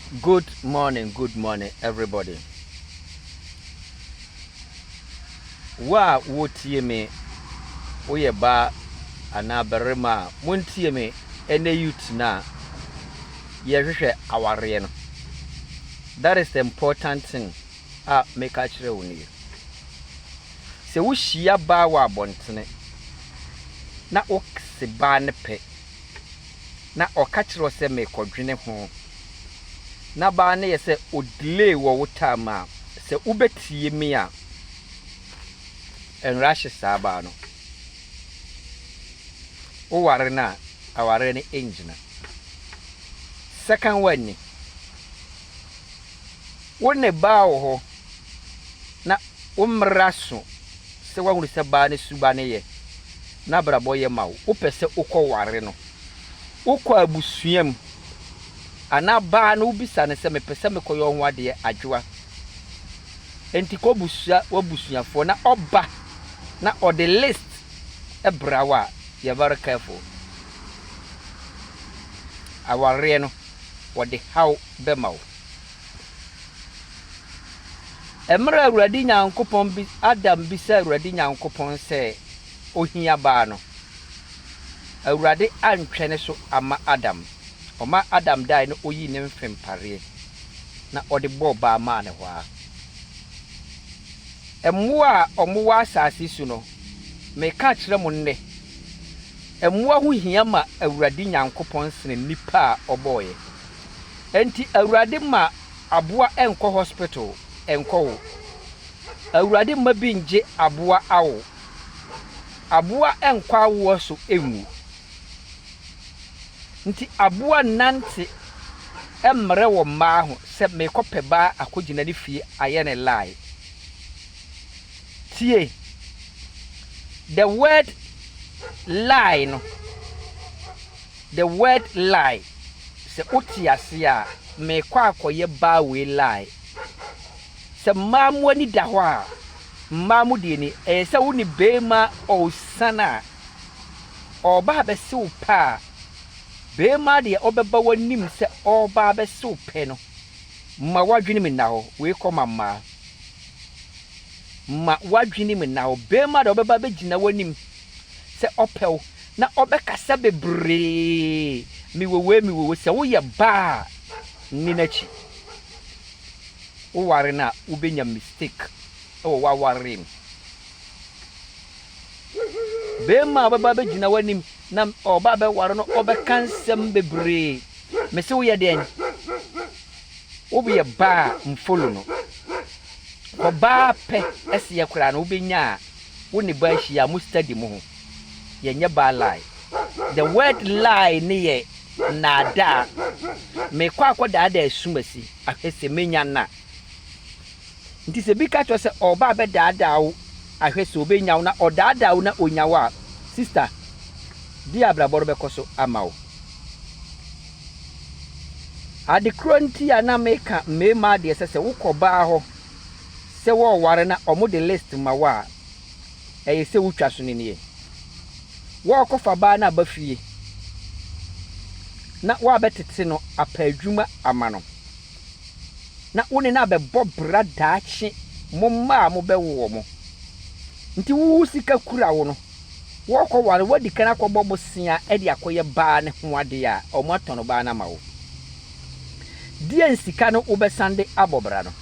Good morning, good morning everybody. Wo a wotie me, woyɛ baa anaa barima a, montie me ɛnɛ youth no a yɛhwehwɛ awareɛ no. That is the important thing a meka kyerɛ wo nie. Sɛ wohyia baa wɔ abɔntene na wose baa no pɛ na ɔka kyerɛ wo sɛ merekɔdwene ho, na baa no yɛ sɛ o delay wɔ wo time a, sɛ wobɛtie me a, nrahye saa baa no. Woware no a, awareɛ no ngyina. Second one ni, wo ne baa wɔ hɔ na wo mmara so sɛ woahunu sɛ baa no suba no yɛ, n'abrabɔ yɛ ma wo, wopɛ sɛ wokɔware no. Wokɔ abusua mu anaa baa no wobisa no sɛ mepɛ sɛ mekɔyɛ wo ho adeɛ adwoa. Enti kɔbusua w'abusuafoɔ na ɔba na ɔde list bra wo a, yɛ very careful. Awareɛ no, wɔde haw bɛma wo. Mmerɛ a Awurade Nyankopɔn bi Adam bisaa Awurade Nyankopɔn sɛ ohia baa no, Awurade antwɛne so amma Adam. Ɔmaa Adam dae na oyii ne mfe mpareɛ na ɔde bɔɔ baa maa no hɔ ara. Mmoa a wɔwɔ asase so no, meka akyerɛ mo nnɛ, mmoa ho hia ma Awurade Nyankopɔn sene nnipa a ɔbɔeɛ. Enti Awurade ma aboa nkɔ hospital nkɔwo. Awurade mma bi ngye aboa awo. Aboa nkɔ awoɔ so nwu. Nti aboa nnante mmrɛ wɔ mmaa ho sɛ merekɔpɛ baa akɔgyina ne fie ayɛ ne lie. Tie! The word lie no, the word lie, sɛ wote aseɛ a, merekɔ akɔyɛ baa wei lie. Sɛ mmaa mo ani da hɔ a, mmaa mo deɛ ni, ɛyɛ sɛ wo ne beema ɔresiane a, ɔreba abɛse wo pɛ a, beema deɛ ɔbɛba w'anim sɛ ɔreba abɛse wo pɛ no, ma w'adwene mu nna hɔ. Wei kɔ ma mmaa. Ma w'adwene mu nna hɔ. Beema deɛ ɔbɛba abɛgyina w'anim sɛ ɔpɛ wo na ɔbɛkasa bebree, mewɔ wei, mewɔ wei. Sɛ woyɛ baa a, nni n'akyi. Woware no a, wobɛnya mistake wɔ w'awareɛ mu. Barima a ɔbɛba abɛgyina w'anim na ɔba abɛware no, ɔbɛka nsɛm bebree. Mese woyɛ deɛn? Woyɛ baa a, mfolo no. Ɔbaa pɛ ɛseɛ koraa no wobɛnya a, wo ne baa hyia a, mo study mo ho. Yɛnyɛ baa lie. The word lie ne yɛ nnaadaa. Mekɔ akɔdaadaa asumasi ahwɛ sɛ mɛnya no a. Nti sɛ bi ka kyerɛ wo sɛ ɔreba abɛdaadaa wo ahwɛ sɛ ɔbɛnya wo na ɔdaadaa wo na ɔnya wo a, sister, di abrabɔ no bɛkɔ so ama wo. Ade korɔ nti a na meka mmarima adeɛ sɛ sɛ wokɔ baa hɔ sɛ wɔreware na wɔde list ma wo a, ɛyɛ sɛ wotwa so no nie. Wɔrekɔfa baa no aba fie na woabɛtete no apɛ adwuma ama no na wo ne no abɛbɔ bra daakye mo mma a mobɛwo wɔn. Nti wo sika kura wo no, wɔrekɔware woadi kan akɔbɔ bosea de akɔyɛ baa no ho adeɛ a, wɔatɔn baa no ama wo. Deɛn sika no wobɛsan de abɔ bra no?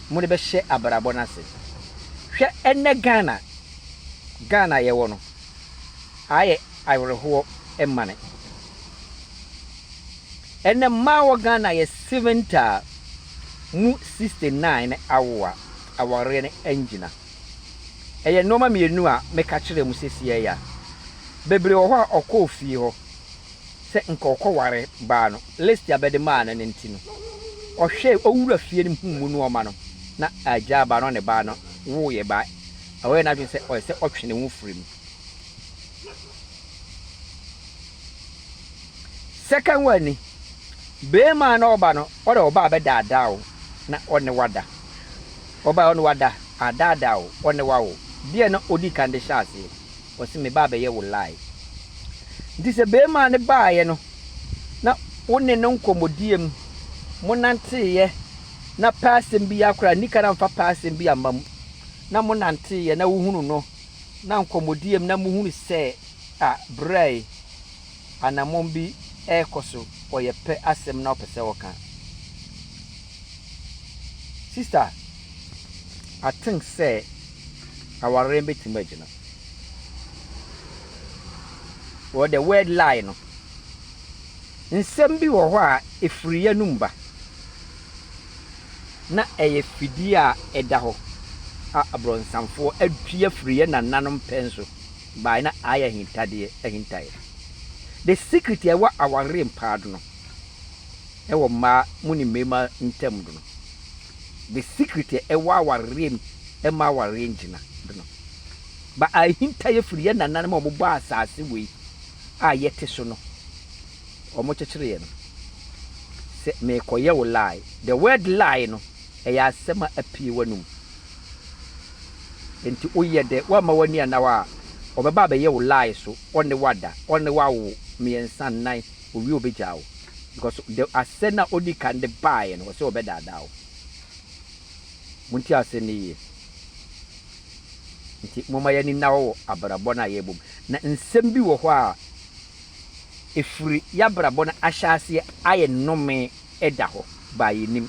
Mode bɛhyɛ abrabɔ no ase. Hwɛ ɛnnɛ Ghana, Ghana a yɛwɔ no, ayɛ awerɛhoɔ mane. Ɛnnɛ mmaa wɔ Ghana yɛ 70 a, mu 69 no awo a, awareɛ no angyina. Ɛyɛ nnoɔma mmienu a meka kyerɛɛ mo sesiei yi a, bebree wɔ hɔ a ɔkɔɔ fie hɔ sɛ nka ɔkɔware baa no, list a bɛde maa no no nti no, ɔhwɛɛ, ɔwura fie no mu huu mu nnoɔma no, na agyaa baa no ɔne baa no woeɛ baa, ɔyɛɛ n'adwene sɛ ɔyɛ sɛ ɔtwe ne ho firi mu. Second one ni, beema na ɔba no, ɔde ɔba abɛdaadaa wo na ɔne wo ada. Ɔba a ɔne wo ada, adaadaa wo, ɔne wo awo. Deɛ na ɔdi kan de hyɛ aseɛ, ɔse meba abɛyɛ wo lie. Nti sɛ beema no baeɛ no, na wo ne no nkɔmmɔdie mu, Monanteeɛ na pɛ asɛm bi akora nika na mfa pɛ asɛm bi amma mu na monanteeɛ na wohunu no na nkɔmmɔdie mu na mohunu sɛ a berɛ yi anammɔn bi ɛrekɔ so, ɔyɛ pɛ asɛm na ɔpɛ sɛ ɔka. Sister, I think sɛ awareɛ bɛtumi agyina. Wɔ the word lie no, nsɛm bi wɔ hɔ a ɛfiri yɛnum ba na ɛyɛ fidie a ɛda hɔ a aborɔnsamfoɔ adua firi yɛ nananom pɛn so baa na ayɛ ahintadeɛ ahintaeɛ. The secret a ɛwɔ awareɛ mpaa do no, ɛwɔ mmaa mu ne mmarima ntam do no, the secret a ɛwɔ awareɛ mu ɛma awareɛ ngyina do no ba ahintaeɛ firi yɛ nananom a wɔbɔ asase wei a yɛte so no, wɔn kyekyere no sɛ meekɔyɛ wo lie. The word lie no, ɛyɛ asɛm a apue w'anum, nti woyɛ dɛ woama w'ani anaw a ɔbɛba abɛyɛ wo lie so, ɔne wada, ɔne wawo mmiɛnsa, nnan, owie, obɛgyaa wo, because the asɛm a ɔdi kan de baeɛ no, wɔsɛ ɔbɛdaadaa wo. Monti asɛm no yie. Nti momma yɛni nna wɔ abrabɔ no a yɛbɔ mu na nsɛm bi wɔ hɔ a ɛfiri yɛabrabɔ no ahyɛ aseɛ ayɛ nnome ɛda hɔ baa yɛnim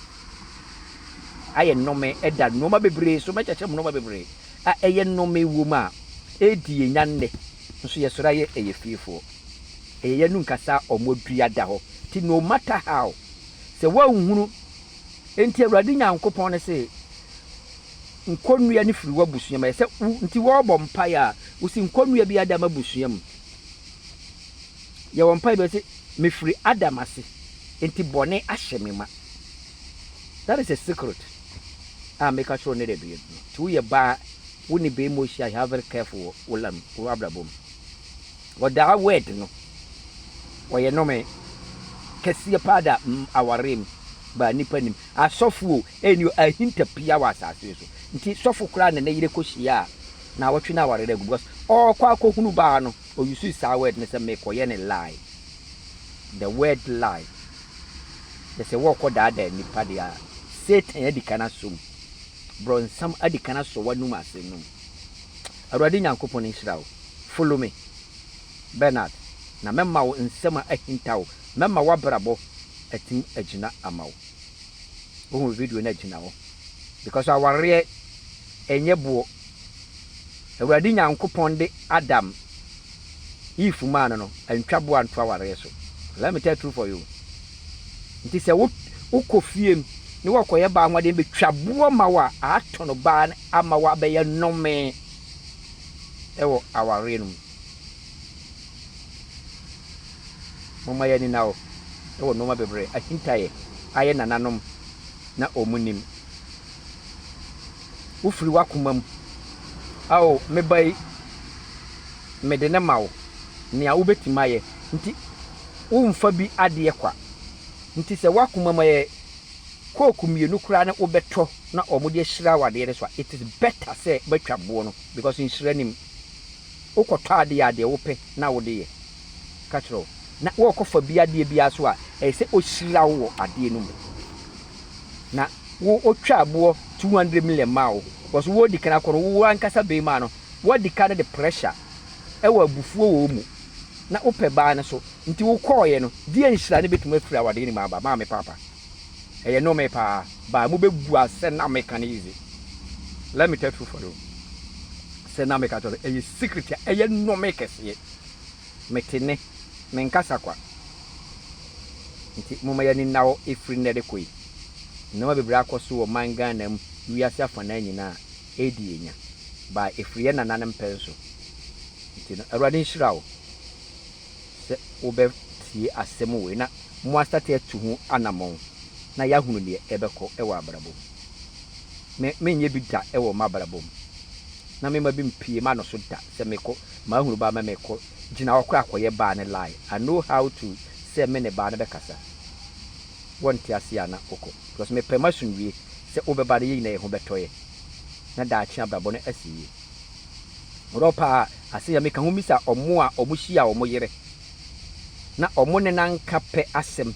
ayɛ nnome ɛda nneɛma bebree so. Mɛkyerɛkyerɛ mu nneɛma bebree a ɛyɛ nnome wɔ mu a ɛredi yɛn nya nnɛ nso yɛsɔrɔ ayɛ ɛyɛ fiefoɔ, ɛyɛ yɛnu nkasa a ɔmo dua da hɔ. Ti no matter how sɛ wɔnhunu nti, Awurade Nyankopɔn no sɛ nkɔnnua no firi w'abusua mu, ɛyɛ sɛ wo nti wɔrebɔ mpaeɛ a wosi nkɔnnua bi Adam abusua mu. Yɛwɔ mpaeɛ bi sɛ mefiri Adam ase nti bɔne ahyɛ me ma. That is a secret a meka kyerɛ ne dɛ no. Nti woyɛ baa, wo ne bɛrima ohyia, you have very careful wɔ wo lam wo abrabɔ mu. Ɔdaa word no ɔyɛ nnome kɛseɛ paa da awareɛ mu baa nipa nim asɔfo o, ɛni ahinta pia wɔ asase so. Nti sɔfo koraa ne ne yere kɔhyia a na wɔtwe no aware no agu, because ɔrekɔ akɔhunu baa no, ɔuse saa word no sɛ mekɔyɛ ne lie. The word lie yɛ sɛ wɔrekɔ daadaa nipa deɛ a Satan adi kan asom, borɔnsam adi kan asɔ w'anum ase nom. Awurade Nyankopɔn nhyira wo. Follow me, Bernard, na mɛma wo nsɛm a ahinta wo, mɛma w'abrabɔ atim agyina ama wo. Wohu video no agyina hɔ because awareɛ ɛnyɛ boɔ. Awurade Nyankopɔn de Adam Eve maa no no antwa boɔ anto awareɛ so. Let me tell truth for you. Nti sɛ wo wokɔ fie mu ne wɔkɔyɛ baa ho adeɛ bɛtwa boɔ ma wo a, aatɔ no baa no ama wo abɛyɛ nnome ɛwɔ awareɛ no mu. Momma yɛni na wo ɛwɔ nneɛma bebree ahintaeɛ ayɛ nananom na ɔmo nim. Wofiri w'akoma mu ao, me ba yi mede ne ma wo, nea wobɛtumi ayɛ nti womfa bi adeɛ kwa. Nti sɛ w'akoma mu yɛ kooku mmienu koraa ne wobɛtɔ na ɔmo de ahyira wo adeɛ no so a, it is better sɛ wobɛtwa boɔ no, because nhyira nim. Wokɔtɔ adeɛ a, deɛ wopɛ na wode yɛ ka kyerɛ wo na wɔrekɔfa bi adeɛ biara so a, ɛyɛ sɛ ɔhyira wo wɔ adeɛ no mu na wo otwa aboɔ 200 million ma wo, because wɔdi kan akɔ no, wo ankasa bɛrima no wɔdi kan de pressure ɛwɔ abufuo wɔ mu na wopɛ baa no so. Nti wokɔɔyɛ no deɛ, nhyira no bɛtumi afiri awadeɛ no mu aba. Maame, papa, ɛyɛ nnome paa baa mobɛbu asɛ na meka no easy. Let me tell truth for you sɛ na meka kyerɛ, ɛyɛ secret a ɛyɛ nnome kɛseɛ. Mete ne menkasa kwa. Nti momma yɛni nna hɔ. Ɛfiri nnɛ de kɔ yi, nneɛma bebree akɔ so wɔ man Ghana mu, wiase afanan nyinaa ɛredi yɛnya baa ɛfiri yɛ nananom pɛ nso. Nti no, Awurade nhyira wo sɛ wobɛtie asɛm wei na mo asate atu ho anammɔn na yɛahunu deɛ ɛbɛkɔ ɛwɔ abrabɔ mu. Me menyɛ bi da ɛwɔ m'abrabɔ mu na mema bi mpie m'ano so da sɛ mekɔ mahunu baa ma mekɔ gyina hɔ kora akɔyɛ baa ne lie. I know how to sɛ me ne baa no bɛkasa, wɔnte ase a na wokɔ, because mepɛ m'asomdwie sɛ wobɛba no, yɛ nyinaa yɛ ho bɛtɔyɛ na daakye abrabɔ no asi yie. Ɔdɔ paa ase yɛ meka ho misa ɔmo a ɔmo hyia ɔmo yere na ɔmo ne nanka pɛ asɛm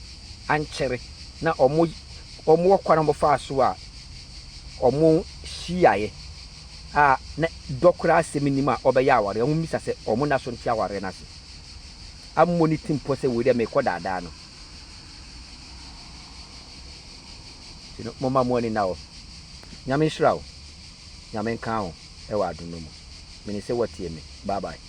ankyɛre na ɔmo. wɔwɔ kwan a wɔfaa so a wɔhyiaeɛ a na dɔ koraa asɛm nnim a wɔbɛyɛ awareɛ. Wɔmmisa sɛ wɔn nna so nte awareɛ no ase. Ammɔ ne ti mpɔ sɛ wei deɛ merekɔ daadaa no. Nti no momma mo ani nna hɔ. Nyame nhyira wo. Nyame nka wo wɔ adom no mu. Menim sɛ woatie me. Bye bye.